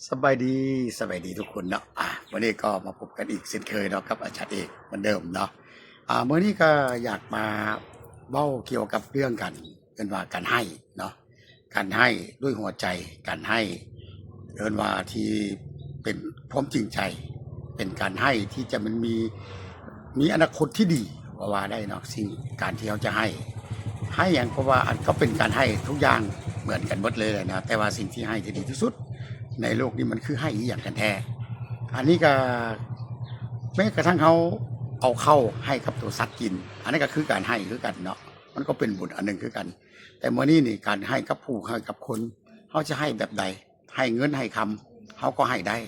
ສະບາຍດີ ສະບາຍດີທຸກຄົນເນາະ. ອາ ມື້ນີ້ກໍມາພົບກັນອີກເຊັ່ນເຄີຍເນາະ ກັບອາຈານເອກເໝືອນເດີມເນາະ. ອາ ມື້ນີ້ກໍຢາກມາເວົ້າກ່ຽວກັບເລື່ອງການ ເອີ້ນວ່າການໃຫ້ເນາະ, ການໃຫ້ດ້ວຍຫົວໃຈ, ການໃຫ້ ເອີ້ນວ່າທີ່ເປັນຄວາມຈິງໃຈ, ເປັນການໃຫ້ທີ່ຈະ ມັນມີ ມີອະນາຄົດທີ່ດີ ວ່າ ວ່າໄດ້ເນາະ. ສິ່ງ ການທີ່ເຮົາຈະໃຫ້ ໃຫ້ຫຍັງ ເພາະວ່າອັນກໍເປັນການໃຫ້ທຸກຢ່າງເໝືອນກັນໝົດເລີຍແຫຼະນະ, ແຕ່ວ່າສິ່ງທີ່ໃຫ້ທີ່ດີທີ່ສຸດໃນໂລກນີ້ ມັນຄືໃຫ້ອີ່ຫຍັງກັນແທ້? ອັນນີ້ກໍແມ້ກະທັ່ງເຮົາເອົາເຂົ້າໃຫ້ກັບໂຕສັດກິນ ອັນນັ້ນກໍຄືການໃຫ້ຄືກັນເນາະ, ມັນກໍເປັນບຸນອັນໜຶ່ງຄືກັນ. ແຕ່ມື້ນີ້ນີ້ ການໃຫ້ກັບຜູ້ ໃຫ້ກັບຄົນ ເຮົາຈະໃຫ້ແບບໃດ? ໃຫ້ເງິນໃຫ້ຄຳ ເຮົາກໍໃຫ້ໄດ້,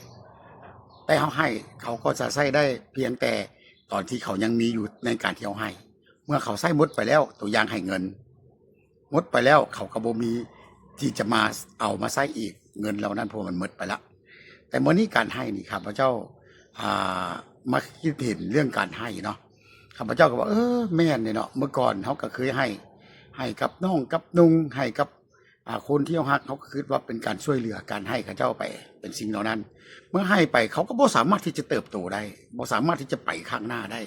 ແຕ່ເຮົາໃຫ້ ເຂົາກໍຈະໃຊ້ໄດ້ພຽງແຕ່ຕອນທີ່ເຂົາຍັງມີຢູ່ໃນການທີ່ເຮົາໃຫ້. ເມື່ອເຂົາໃຊ້ໝົດໄປແລ້ວ, ຕົວຢ່າງໃຫ້ເງິນ ໝົດໄປແລ້ວ ເຂົາກໍບໍ່ມີທີ່ຈະມາເອົາມາໃຊ້ອີກ ເງິນເຫຼົ່ານັ້ນ ເພາະວ່າມັນໝົດໄປລະ. ແຕ່ມື້ນີ້ການໃຫ້ນີ້ ຂ້າພະເຈົ້າ ອ່າ ມາຄິດເຫັນເລື່ອງການໃຫ້ເນາະ, ຂ້າພະເຈົ້າກໍວ່າ ເອີ ແມ່ນເດເນາະ, ເມື່ອກ່ອນເຮົາກໍເຄີຍໃຫ້ ໃຫ້ກັບນ້ອງກັບນຸ່ງ ໃຫ້ກັບ ອ່າ ຄົນທີ່ເຮົາຮັກ ເຮົາກໍຄິດວ່າເປັນການຊ່ວຍເຫຼືອ ການໃຫ້ເຂົາເຈົ້າໄປ ເປັນສິ່ງເຫຼົ່ານັ້ນ. ເມື່ອໃຫ້ໄປ ເຂົາກໍບໍ່ສາມາດທີ່ຈະເຕີບໂຕໄດ້, ບໍ່ສາມາດທີ່ຈະໄປຂ້າງໜ້າໄດ້.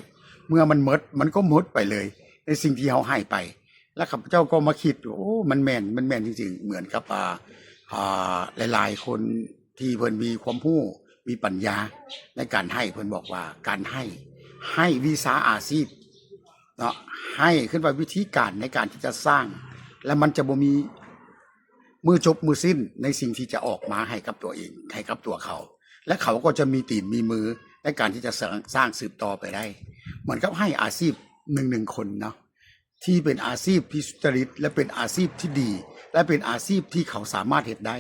ເມື່ອມັນໝົດ ມັນກໍໝົດໄປເລີຍ ໃນສິ່ງທີ່ເຮົາໃຫ້ໄປ. ແລ້ວຂ້າພະເຈົ້າກໍມາຄິດ ໂອ້ ມັນແມ່ນ ມັນແມ່ນຈິງໆ. ເໝືອນກັບ ອ່າ ອ່າ ຫຼາຍໆຄົນທີ່ເພິ່ນມີຄວາມຮູ້ ມີປັນຍາໃນການໃຫ້ ເພິ່ນບອກວ່າ ການໃຫ້ ໃຫ້ວິຊາອາຊີບເນາະ, ໃຫ້ ເອີ້ນວ່າວິທີການໃນການທີ່ຈະສ້າງ ແລະ ມັນຈະບໍ່ມີມື້ຈົບມື້ສິ້ນໃນສິ່ງທີ່ຈະອອກມາໃຫ້ກັບຕົວເອງ ໃຫ້ກັບຕົວເຂົາ, ແລະ ເຂົາກໍຈະມີຕີນມີມືໃນການທີ່ຈະສ້າງ ສ້າງສືບຕໍ່ໄປໄດ້. ເໝືອນກັບໃຫ້ອາຊີບໜຶ່ງໆຄົນເນາະ ທີ່ເປັນອາຊີບທີ່ສຸຈະລິດ ແລະ ເປັນອາຊີບທີ່ດີ ແລະ ເປັນອາຊີບທີ່ເຂົາສາມາດເຮັດໄດ້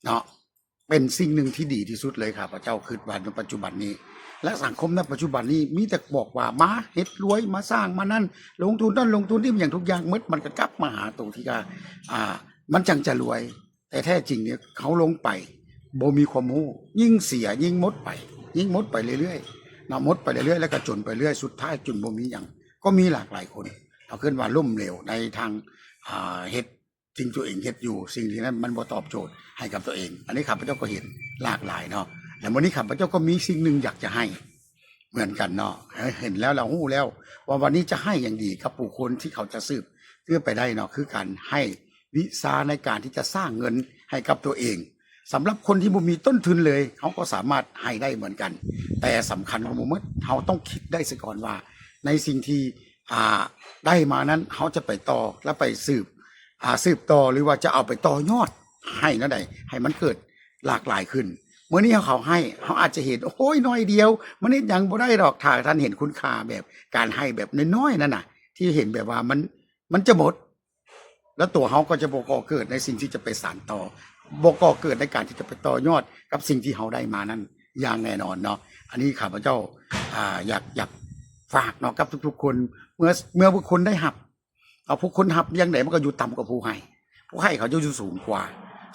ເນາະ, ເປັນສິ່ງໜຶ່ງທີ່ດີທີ່ສຸດເລີຍ. ຂ້າພະເຈົ້າຄິດວ່າໃນປັດຈຸບັນນີ້ ແລະ ສັງຄົມໃນປັດຈຸບັນນີ້ ມີແຕ່ບອກວ່າ ມາເຮັດລວຍ ມາສ້າງ ມານັ້ນ ລົງທຶນນັ້ນລົງທຶນນີ້ ຫຍັງທຸກຢ່າງໝົດ ມັນກໍກັບມາຫາໂຕທີ່ວ່າ ອ່າ ມັນຈັ່ງຈະລວຍ. ແຕ່ແທ້ຈິງນີ້ ເຮົາລົງໄປບໍ່ມີຄວາມຮູ້ ຍິ່ງເສຍຍິ່ງໝົດໄປ ຍິ່ງໝົດໄປເລື້ອຍໆເນາະ, ໝົດໄປເລື້ອຍໆ ແລ້ວກໍຈົນໄປເລື້ອຍ ສຸດທ້າຍຈົນບໍ່ມີຫຍັງ. ກໍມີຫຼາກຫຼາຍຄົນ ເຮົາເອີ້ນວ່າລົ້ມເຫຼວໃນທາງ ອ່າ ເຮັດ ສິ່ງຕົວເອງເຮັດຢູ່ ສິ່ງທີ່ນັ້ນມັນບໍ່ຕອບໂຈດໃຫ້ກັບຕົວເອງ. ອັນນີ້ຂ້າພະເຈົ້າກໍເຫັນຫຼາກຫຼາຍເນາະ, ແລະ ມື້ນີ້ຂ້າພະເຈົ້າກໍມີສິ່ງໜຶ່ງຢາກຈະໃຫ້ເໝືອນກັນເນາະ, ເຫັນແລ້ວ ແລ້ວຮູ້ແລ້ວວ່າວັນນີ້ຈະໃຫ້ຫຍັງດີກັບຜູ້ຄົນທີ່ເຂົາຈະສືບ ສືບໄປໄດ້ເນາະ, ຄືການໃຫ້ວິຊາໃນການທີ່ຈະສ້າງເງິນໃຫ້ກັບຕົວເອງ. ສຳລັບຄົນທີ່ບໍ່ມີຕົ້ນທຶນເລີຍ ເຮົາກໍສາມາດໃຫ້ໄດ້ເໝືອນກັນ, ແຕ່ສຳຄັນກວ່າໝົດ ເຮົາຕ້ອງຄິດໄດ້ຊະກ່ອນວ່າ ໃນສິ່ງທີ່ ອ່າ ໄດ້ມານັ້ນ ເຮົາຈະໄປຕໍ່ ແລະ ໄປສືບ ອ່າ ສືບຕໍ່ ຫຼືວ່າຈະເອົາໄປຕໍ່ຍອດໃຫ້ແນວໃດ ໃຫ້ມັນເກີດຫຼາກຫຼາຍຂຶ້ນ. ມື້ນີ້ເຮົາໃຫ້ ເຮົາອາດຈະເຫັນ ໂອ້ຍ ໜ້ອຍດຽວ ມັນເຮັດຫຍັງບໍ່ໄດ້ດອກ. ຖ້າທ່ານເຫັນຄຸນຄ່າແບບການໃຫ້ແບບນ້ອຍໆນັ້ນນະ ທີ່ເຫັນແບບວ່າມັນ ມັນຈະໝົດ ແລ້ວຕົວເຮົາກໍຈະບໍ່ກໍ່ເກີດໃນສິ່ງທີ່ຈະໄປສານຕໍ່ ບໍ່ກໍ່ເກີດໃນການທີ່ຈະໄປຕໍ່ຍອດກັບສິ່ງທີ່ເຮົາໄດ້ມານັ້ນຢ່າງແນ່ນອນເນາະ. ອັນນີ້ຂ້າພະເຈົ້າ ອ່າ ຢາກ ຢາກຝາກເນາະກັບທຸກໆຄົນ ເມື່ອ ເມື່ອຜູ້ຄົນໄດ້ຮັບ ເອົາ ຜູ້ຄົນຮັບຢ່າງໃດມັນກໍຢູ່ຕ່ຳກວ່າຜູ້ໃຫ້, ຜູ້ໃຫ້ເຂົາເຈົ້າຢູ່ສູງກວ່າ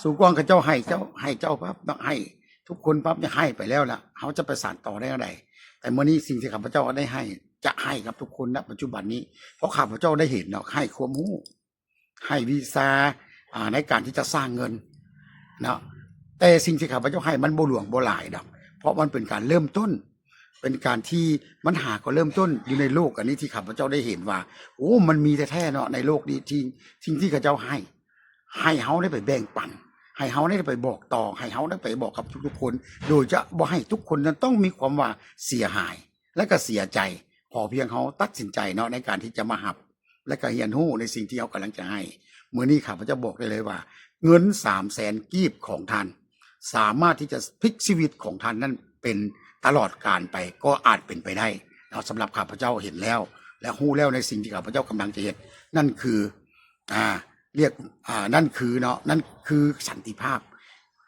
ສູງກວ່າ. ເຂົາເຈົ້າໃຫ້ເຈົ້າ ໃຫ້ເຈົ້າປັບເນາະ ໃຫ້ທຸກຄົນປັບ ຢາກໃຫ້ໄປແລ້ວລະ ເຮົາຈະໄປສານຕໍ່ໄດ້ແນວໃດ? ແຕ່ມື້ນີ້ສິ່ງທີ່ຂ້າພະເຈົ້າໄດ້ໃຫ້ ຈະໃຫ້ກັບທຸກຄົນນະປັດຈຸບັນນີ້ ເພາະຂ້າພະເຈົ້າໄດ້ເຫັນເນາະ ໃຫ້ຄວາມຮູ້ ໃຫ້ວິຊາ ອ່າ ໃນການທີ່ຈະສ້າງເງິນເນາະ. ແຕ່ສິ່ງທີ່ຂ້າພະເຈົ້າໃຫ້ມັນບໍ່ຫຼວງບໍ່ຫຼາຍດອກ ເພາະມັນເປັນການເລີ່ມຕົ້ນ ເປັນການທີ່ມັນຫາກໍເລີ່ມຕົ້ນຢູ່ໃນໂລກອັນນີ້ ທີ່ຂ້າພະເຈົ້າໄດ້ເຫັນວ່າ ໂອ້ ມັນມີແທ້ໆເນາະໃນໂລກນີ້ ທີ່ ສິ່ງທີ່ເຂົາເຈົ້າໃຫ້ ໃຫ້ເຮົາໄດ້ໄປແບ່ງປັນ ໃຫ້ເຮົາໄດ້ໄປບອກຕໍ່ ໃຫ້ເຮົາໄດ້ໄປບອກກັບທຸກໆຄົນ ໂດຍຈະບໍ່ໃຫ້ທຸກຄົນນັ້ນຕ້ອງມີຄວາມວ່າເສຍຫາຍ ແລະ ກໍເສຍໃຈ ຂໍພຽງເຮົາຕັດສິນໃຈເນາະ ໃນການທີ່ຈະມາຮັບ ແລະ ກໍຮຽນຮູ້ໃນສິ່ງທີ່ເຮົາກຳລັງຈະໃຫ້. ມື້ນີ້ຂ້າພະເຈົ້າບອກໄດ້ເລີຍວ່າ ເງິນສາມແສນກີບຂອງທ່ານ ສາມາດທີ່ຈະພລິກຊີວິດຂອງທ່ານນັ້ນເປັນຕະຫຼອດການໄປ ກໍອາດເປັນໄປໄດ້ເນາະ. ສຳລັບຂ້າພະເຈົ້າເຫັນແລ້ວ ແລະ ຮູ້ແລ້ວໃນສິ່ງທີ່ຂ້າພະເຈົ້າກຳລັງຈະເຮັດ ນັ້ນຄື ອ່າ ລຽກ ອ່າ ນັ້ນຄືເນາະ ນັ້ນຄືສັນຕິພາບ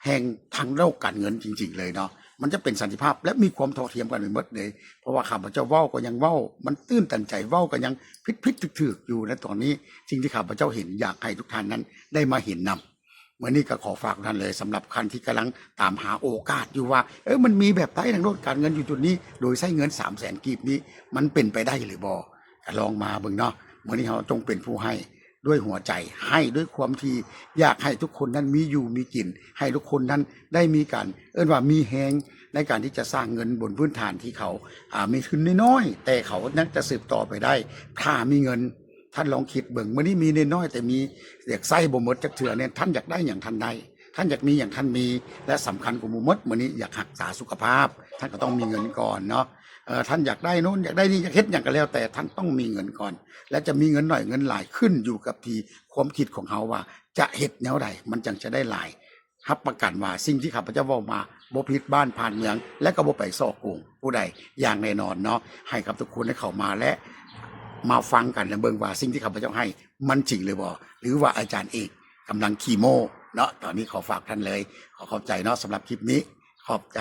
ແຫ່ງທາງໂລກການເງິນຈິງໆເລີຍເນາະ. ມັນຈະເປັນສັນຕິພາບ ແລະ ມີຄວາມເທົ່າທຽມກັນໄປໝົດເລີຍ ເພາະວ່າຂ້າພະເຈົ້າເວົ້າກໍຍັງເວົ້າ ມັນຕື່ນຕັນໃຈ ເວົ້າກໍຍັງຜິດໆຖືກໆຢູ່ໃນຕອນນີ້. ສິ່ງທີ່ຂ້າພະເຈົ້າເຫັນ ຢາກໃຫ້ທຸກທ່ານນັ້ນໄດ້ມາເຫັນນຳ. ມື້ນີ້ກໍຂໍຝາກທ່ານເລີຍ ສຳລັບທ່ານທີ່ກຳລັງຕາມຫາໂອກາດຢູ່ວ່າ ເອີ ມັນມີແບບໃດທາງໂລກການເງິນຢູ່ຈຸດນີ້ ໂດຍໃຊ້ເງິນສາມແສນກີບນີ້ ມັນເປັນໄປໄດ້ຫຼືບໍ່? ກໍລອງມາເບິ່ງເນາະ. ມື້ນີ້ເຮົາຈົ່ງເປັນຜູ້ໃຫ້ ດ້ວຍຫົວໃຈ ໃຫ້ດ້ວຍຄວາມທີ່ຢາກໃຫ້ທຸກຄົນນັ້ນມີຢູ່ມີກິນ ໃຫ້ທຸກຄົນນັ້ນໄດ້ມີການ ເອີ້ນວ່າມີແຮງໃນການທີ່ຈະສ້າງເງິນບົນພື້ນຖານທີ່ເຂົາ ອ່າ ມີທຶນນ້ອຍໆ ແຕ່ເຂົາຍັງຈະສືບຕໍ່ໄປໄດ້ ຖ້າມີເງິນ. ທ່ານລອງຄິດເບິ່ງ ມື້ນີ້ມີນ້ອຍໆ ແຕ່ມີ ຢາກໃຊ້ບໍ່ໝົດຈັກເທື່ອນີ້ ທ່ານຢາກໄດ້ຫຍັງທ່ານໄດ້ ທ່ານຢາກມີຫຍັງທ່ານມີ ແລະ ສຳຄັນກວ່າໝູ່ໝົດ ມື້ນີ້ຢາກຮັກສາສຸຂະພາບ ທ່ານກໍຕ້ອງມີເງິນກ່ອນເນາະ. ເອີ ທ່ານຢາກໄດ້ໂນ້ນ ຢາກໄດ້ນີ້ ຢາກເຮັດຫຍັງກໍແລ້ວແຕ່ ທ່ານຕ້ອງມີເງິນກ່ອນ ແລະ ຈະມີເງິນໜ້ອຍເງິນຫຼາຍ ຂຶ້ນຢູ່ກັບທີ່ຄວາມຄິດຂອງເຮົາວ່າຈະເຮັດແນວໃດ ມັນຈັ່ງຈະໄດ້ຫຼາຍ. ຮັບປະກັນວ່າສິ່ງທີ່ຂ້າພະເຈົ້າເວົ້າມາ ບໍ່ຜິດບ້ານຜ່ານເມືອງ ແລະ ກໍບໍ່ໄປສໍ້ໂກງຜູ້ໃດຢ່າງແນ່ນອນເນາະ. ໃຫ້ກັບທຸກຄົນໄດ້ເຂົ້າມາ ແລະ ມາຟັງກັນ ແລະ ເບິ່ງວ່າສິ່ງທີ່ຂ້າພະເຈົ້າໃຫ້ມັນຈິງຫຼືບໍ່ ຫຼືວ່າອາຈານເອກກຳລັງຂີ້ໂມ້ເນາະ. ຕອນນີ້ຂໍຝາກທ່ານເລີຍ ຂໍຂອບໃຈເນາະ ສຳລັບຄລິບນີ້ ຂອບໃຈ.